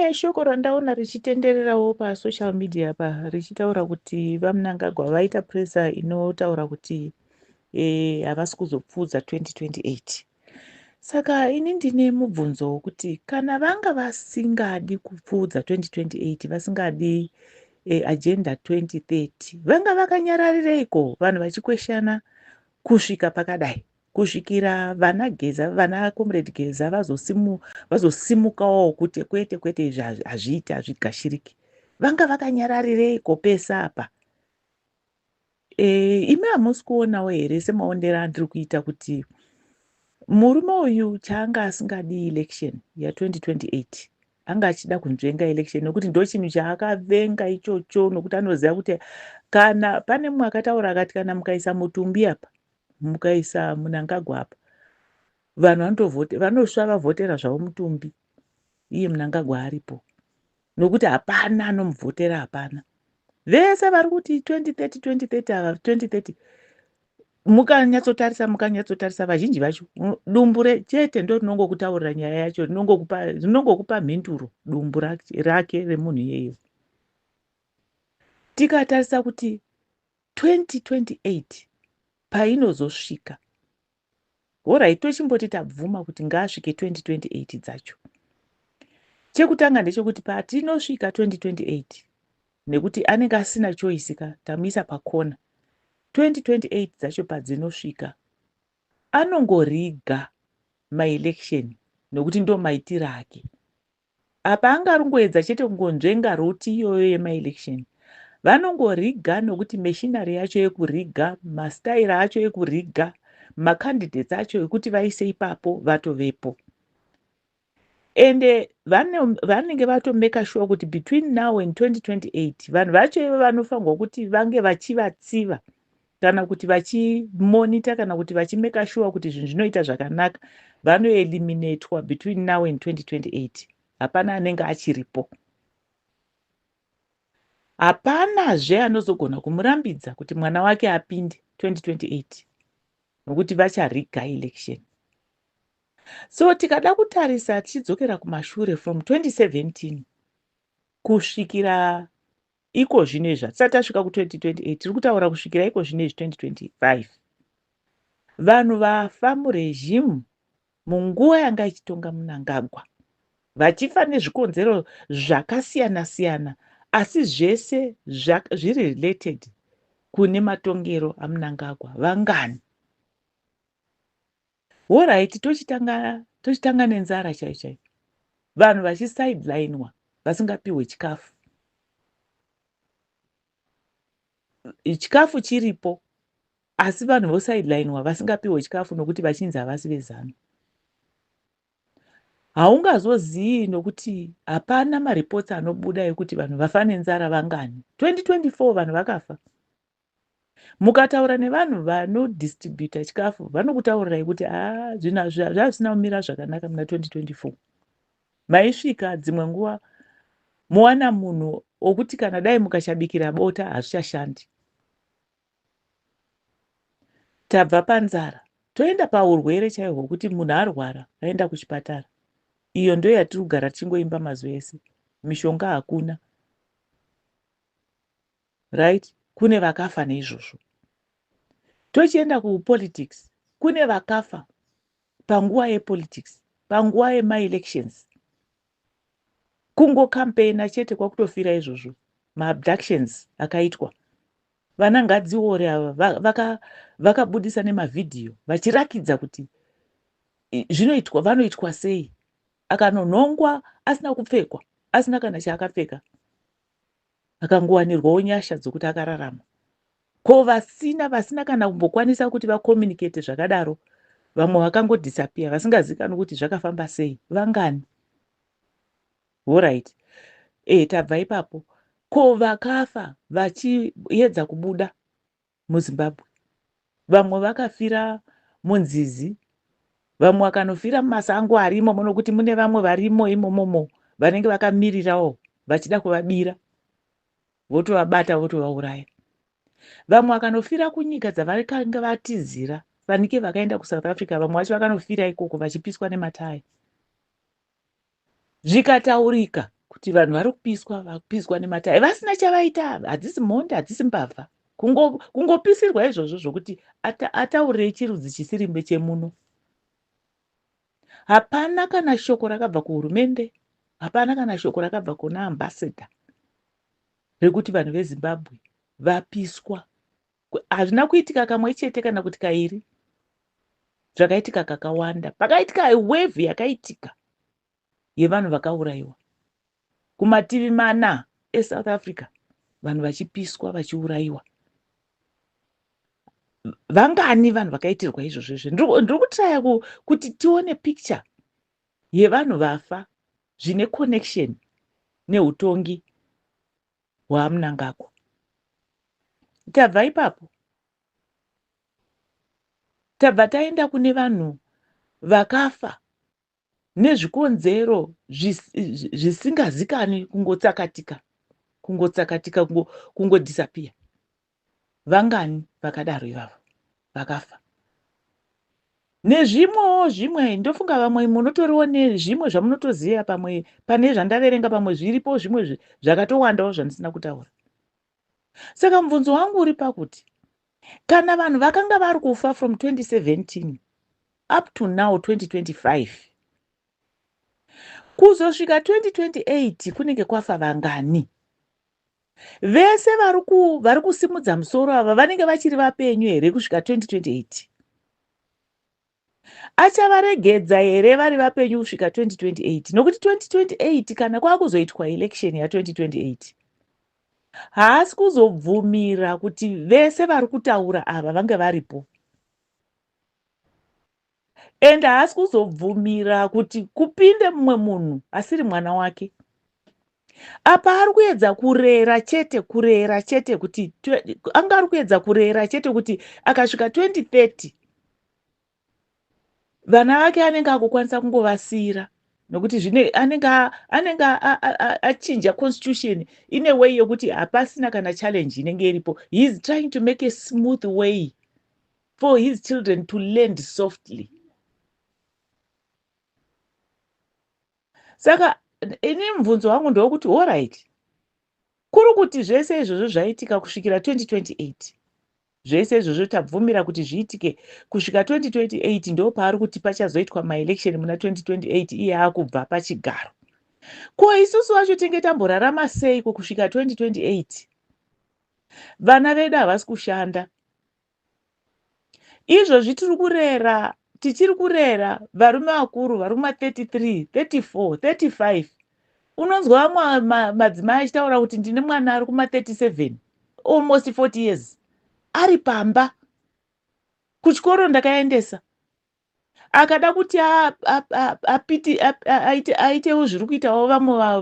Pane shoko randaona richitendererawo pasocial media pa richitaura kuti VaMnangagwa vaita pressure inotaura kuti havasi kuzopfuudza 2028. Saka ini ndine mubvunzo wokuti kana vanga vasingadi kupfuudza 2028, vasingadi agenda 2030, vanga vakanyararireiko vanhu vachikweshana kusvika pakadai, kusvikira vana Geza, vana Comrade Geza vazosimukawo kuti kwete, kwete, izvi hazviiti, hazvigashiriki? Vanga vakanyararireiko pese apa? Imi hamusi kuonawo here semaondero andiri kuita kuti murume uyu chaanga asingadi election ya2028, anga achida kunzvenga election, nokuti ndo chinhu chaakavenga ichocho, nokuti anoziva kuti kana pane mumwe akataura akati kana mukaisa mutumbi apa, mukaisa Mnangagwa apa, vanhu vanotovhote, vanosva vavhotera zvavo mutumbi iye Mnangagwa aripo, nokuti hapana anomuvhotera, hapana. Vese vari kuti 2030, 2030 ava, 2030, mukanyatsotarisa vazhinji vacho dumbu chete ndo rinongokutaurira nyaya yacho, rinongokupa mhinduro, dumbu rake remunhu iyeyo. Tikatarisa kuti 2028 painozosvika, alright, tochimboti tabvuma kuti ngaasvike 2028 dzacho, chekutanga ndechekuti patinosvika 2028, nekuti anenge asina choice ka, tamuisa pakona, 2028 dzacho padzinosvika anongoriga maelection, nokuti ndo maitiro ake. Apa anga aringoedza chete kungonzvenga route iyoyo yemaelection. Vanongoriga nokuti machinery yacho yekuriga, mastaira acho ekuriga, macandidates acho ekuti vaise ipapo vatovepo, ende vanenge vatomeka sure kuti between now and 2028 vanhu vacho ivo vanofanirwa kuti vange vachivatsiva kana kuti vachimonita kana kuti vachimeka sure kuti zvinhu zvinoita zvakanaka, vanoeliminatwa between now and 2028. Hapana anenge achiripo, hapanazve anozogona kumurambidza kuti mwana wake apinde 2028, nokuti vachariga election. So tikada kutarisa tichidzokera kumashure from 2017 kusvikira iko zvino izvi, hatisati tasvika ku2028, tiri kutaura kusvikira iko zvino izvi 2025, vanhu vafa muregime munguva yanga ichitonga Mnangagwa, vachifa nezvikonzero zvakasiyana-siyana, asi zvese zviri related kune matongero aMnangagwa, vangani? Alright, tochitanga nenzara chaiyo chaiyo, vanhu vachisidelinwa, vasingapiwe chikafu, chikafu chiripo asi vanhu vosidelinwa, vasingapiwe chikafu nokuti vachinzi havasi veZANU. Haungazozivi nokuti hapana mareports anobuda ekuti vanhu vafa nenzara vangani. 2024 vanhu vakafa. Mukataura nevanhu vanodistributa chikafu, vanokutaurirai kuti a, zvinhu zvazvisina kumira zvakanaka muna 2024. Maisvika dzimwe nguva mowana munhu wokuti kana dai mukachabikira bota hazvichashandi. Tabva panzara, toenda paurwere chaihwo, hwokuti munhu arwara aenda kuchipatara. Iyo ndo yatiri kugara tichingoimba mazuva ese, mishonga hakuna, right? Kune vakafa neizvozvo. Tochienda kupolitics, kune vakafa panguva yepolitics, panguva yemaelections, kungokampeina chete kwakutofira izvozvo, maabductions akaitwa. Vana Ngadziore ava vakabudisa nemavhidhiyo vachirakidza kuti zvinoitwa, vanoitwa sei, akanonhongwa asina kupfekwa, asina kana chaakapfeka, akangowanirwawo nyasha dzokuti akararama. Ko vasina kana kumbokwanisa kuti vacommunicate zvakadaro, vamwe vakangodisappear vasingazivikanwi kuti zvakafamba sei, vangani? Alright, tabva ipapo. Ko vakafa vachiedza kubuda muZimbabwe? Vamwe vakafira munzizi, vamwe vakanofira mumasango arimo, nokuti mune vamwe varimo imomomo vanenge vakamirirawo vachida kuvabira, votovabata, votovauraya. Vamwe vakanofira kunyika dzavakanga vatizira, fanike vakaenda kuSouth Africa, vamwe vacho vakanofira ikoko vachipiswa nemataya. Zvikataurika kuti Kuti vanhu vari kupiswa, vakupiswa nematai vasina chavaita. Hadzisi mhondi, hadzisi mbavha, kungopisirwa kungo izvozvo zvokuti ataurire chirudzi chisiri chemuno. Hapana kana shoko rakabva kuhurumende, hapana kana shoko rakabva kuna ambassador rekuti vanhu veZimbabwe vapiswa. Hazvina kuitika kamwe chete kana kuti kairi, zvakaitika kakawanda. Pakaitika wave yakaitika yevanhu vakaurayiwa kumativi mana eSouth Africa, vanhu vachipiswa, vachiurayiwa. Vangani vanhu vakaitirwa izvozvo izvo? Ndiri kutraya kuti tione picture yevanhu vafa zvine connection neutongi hwaMnangagwa. Tabva ipapo, tabva taenda kune vanhu vakafa nezvikonzero zvisingazikani, kungotsakatika, kungotsakatika, kungodisappear. Vangani vakadaro ivavo vakafa? Nezvimwewo zvimwe, ndofunga vamwe munotoriwo nezvimwe zvamunotoziva. Pamwe pane zvandaverenga, pamwe zviripo zvimwe zvakatowandawo zvandisina kutaura. Saka mubvunzo wangu uri pakuti kana vanhu vakanga vari kufa from 2017 up to now 2025, kuzosvika 2028 kunenge kwafa vangani? Vese vari kusimudza musoro ava vanenge vachiri vapenyu here kusvika 2028? Achavaregedza here vari vapenyu kusvika 2028? Nokuti 2028, kana kwakuzoitwa election ya2028, haasi kuzobvumira kuti vese vari kutaura ava vange varipo, and haasi kuzobvumira kuti kupinde mumwe munhu asiri mwana wake. Apa ari kuedza kurera chete, kurera chete, kuti anga ari kuedza kurera chete kuti akasvika 2030 vana vake anenge akukwanisa kungovasiyira, nokuti zvine anenge achinja constitution in a way yekuti hapasina kana challenge inenge iripo. He is trying to make a smooth way for his children to land softly. Saka ini mubvunzo wangu ndewekuti, alright, kuri kuti zvese izvozvo zvaitika kusvikira 2028, zvese izvozvo tabvumira kuti zviitike kusvika 2028, ndo paari kuti pachazoitwa maelection muna 2028, iye akubva pachigaro. Ko isusu vacho tinge tamborarama seiko kusvika 2028? Vana vedu havasi kushanda. Izvozvi tiri kurera, tichiri kurera varume vakuru vari kuma33, 34, 35. Unonzwa vamwe madzimai achitaura kuti ndine mwana ari kuma37, almost 40 years, ari pamba. Kuchikoro ndakaendesa, akada kuti aitewo zviri kuitawo vamwe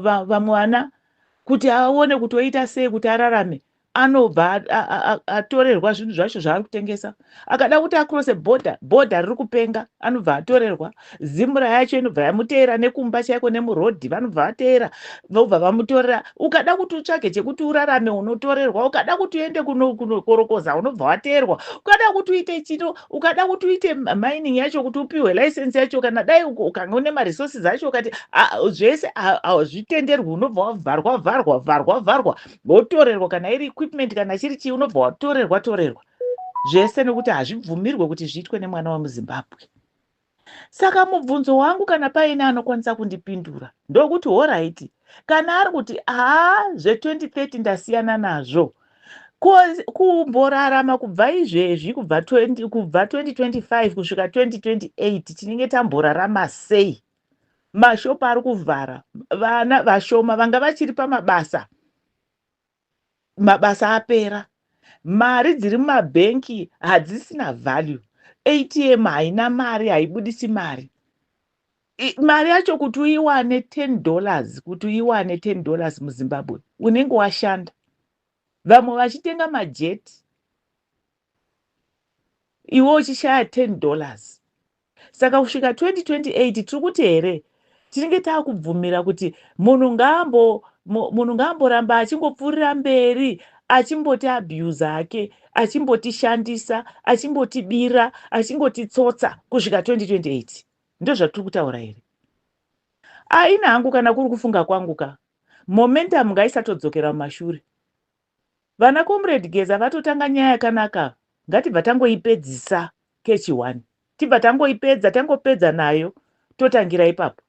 vana, kuti aone kuti oita sei kuti ararame, anobva atorerwa zvinhu zvacho zvaari kutengesa. Akada kuti acrosse border, border riri kupenga, anobva atorerwa. ZIMRA yacho inobva yamuteera nekumba chaiko, nemurodhi vanobva vateera, vobva vamutorera. Ukada kuti utsvage chekuti urarame, unotorerwa. Ukada kuti uende kunokorokoza, unobva wateerwa. Ukada kuti uite chino, ukada kuti uite mining yacho, kuti upiwe license yacho, kana dai ukanga une maresources acho, ukati zvese hazvitenderwi, unobva wavharwa, vharwa, vharwa, vharwa, wotorerwa. Kana iri equipment, kana chiri chii, unobva watorerwa, torerwa zvese, nekuti hazvibvumirwe kuti zviitwe nemwana wemuZimbabwe. Saka mubvunzo wangu, kana paine anokwanisa kundipindura, ndokuti, alright, kana ari kuti haa, zve2030 ndasiyana nazvo, kumborarama kubva izvezvi, kubva 2025 kusvika 2028, tinenge tamborarama sei? Mashopu ari kuvhara, vana vashoma vanga vachiri pamabasa, mabasa apera, mari dziri mumabhenki hadzisina value, ATM haina mari, haibudisi mari. Mari yacho kuti uiwane $10, kuti uiwane $10 muZimbabwe unenge washanda. Vamwe vachitenga majeti, iwe uchishaya $10. Saka kusvika 2028 tiri kuti here tinenge taakubvumira kuti munhu ngaamboramba achingopfuurira mberi achimboti abuse ake, achimbotishandisa, achimbotibira, achingotitsotsa kusvika 2028? Ndo zvatiri kutaura here? Aina hangu, kana kuri kufunga kwangu ka. Momentum ngaisatodzokera mumashure. Vana Comrade Geza vatotanga nyaya yakanaka, ngatibva tangoipedzisa kechi 1, tibva tangoipedza, tangopedza nayo, totangira ipapo.